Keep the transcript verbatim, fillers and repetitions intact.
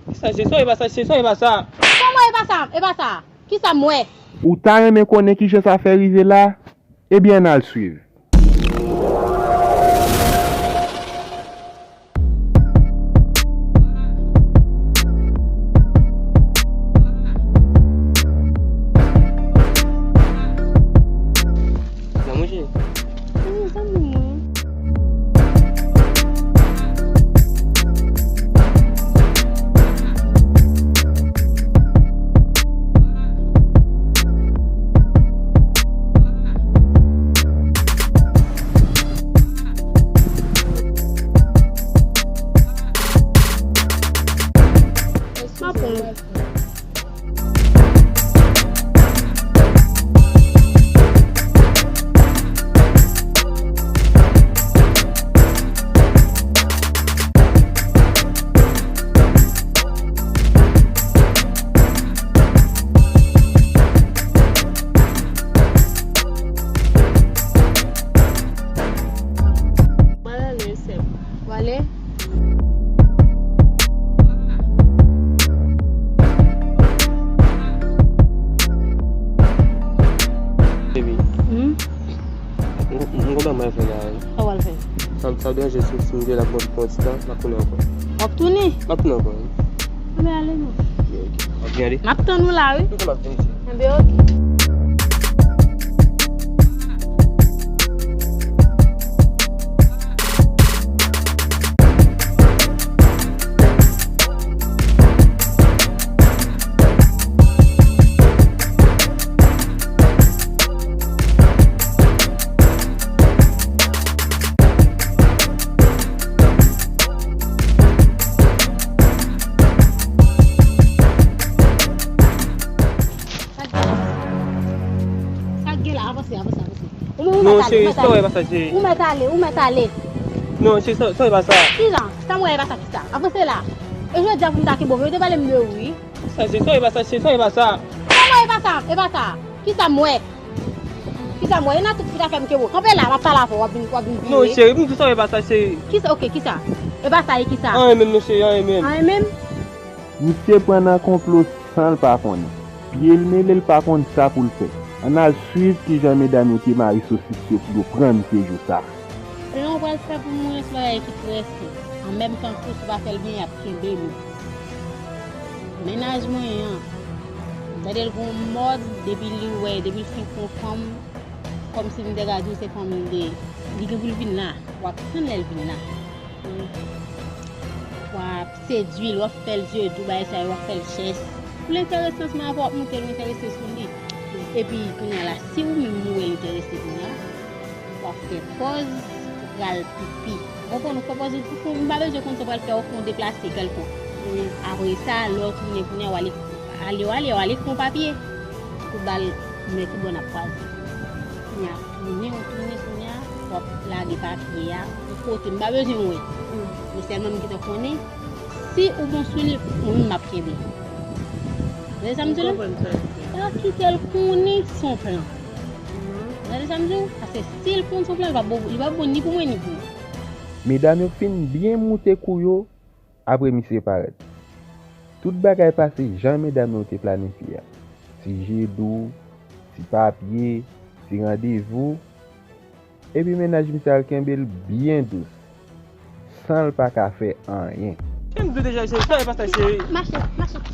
Kisa, cheri? Sa e pa sa, cheri, sa e pa sa. Kòman e pa sa? E pa sa? Kisa m wè? Ou ta renmen konnen kijan sa fè rive la? Ebyen ann al swiv. Nan manje. Wi, zanmi mwen. Mwen ale, sè m. Ou ale? Baby. Hmm? M m kontan mwen fè la wi. Sa w al fè? Sa sa w deranje si si m vye la pou pou ti tan, m ap tounen ankò. W ap tounen? M ap tounen ankò wi. Anben ale non. Ok, ok. W ap vin ale? M ap tann ou la wi. Tout tan m ap vin isit. Anben ok. Sa k gen la? Avanse, avanse, avanse. Ou mèt ale, ou mèt ale. Ou mèt ale, ou mèt ale. Non, cheri, sa, sa e pa sa. Kijan? Sa m wè e pa sa, kisa? Avanse la. E jodi a pou m ta kenbe w, yo te pale m de ou wi. Sa, cheri, sa e pa sa, cheri, sa e pa sa. Kòman e pa sa? E pa sa. Kisa m wè? Kisa m wè? E nan tout ki ta fè m kenbe w. Kanpe la, m ap pale avè w, w ap vin, w ap vin vire. Non, cheri, m di sa e pa sa, cheri. Kisa, ok, kisa? E pa sa, e kisa? Anyen menm, non, cheri, anyen menm. Anyen menm? Misye pran nan konplo san l pa konnen. Pye l mele, l pa konn sa pou l fè. Ann al swiv kijan medam yo te mare sosis yo pou yo pran misye jou sa. Plan w pral fè pou mwen se bagay ki trè senp. An menm tan tou, si w pa fè l byen, y ap kenbe nou. Mennaj mwen an, m tande l gon mòd, depi li wè, depi l fin pran fanm, kòmsi m te ka di w se fanmi l te ye. Li gen pou l vin la, w ap tann lè l vin la. W ap sedui l, w ap fè l zye dou, bagay sa yo, w ap fè l chèch. Pou l enterese ansanm avè w, w ap montre l ou enterese sou li. Epi kounye a la, si ou menm ou wè l enterese kounye a, w ap fè pòz ou pral pipi. Ou konprann, ou fè pòz ou pipi, m pa bezwen konn sa w pral fè, ou fè yon deplase kèlkonk. Apre sa, lè w tounen kounye a, w ale, ale, w ale, w ale fè yon papye. Ou ba l, men tout bò n ap kwaze. Kounye a, tounen, ou tounen kounye a, w ap lage papye a, ou pote, m pa bezwen wè. Men sèlman m gentan konnen, si ou bon sou li, mwen menm m ap kenbe. Ou tande sa m di w la? Pa kite l konnen se yon plan. Ou tande sa m di w? Paske si l konn se yon plan, li p ap bon, li p ap bon ni pou mwen ni pou ou. Medam yo fin byen moute kou yo, apre misye parèt. Tout bagay pase jan medam yo te planifye a. Ti je dou, ti papye, ti randevou. Epi mennaj misye al kenbe l byen dous, san l pa ka fè anyen. M di w deja, cheri, sa e pa sa, cheri. Mache, mache.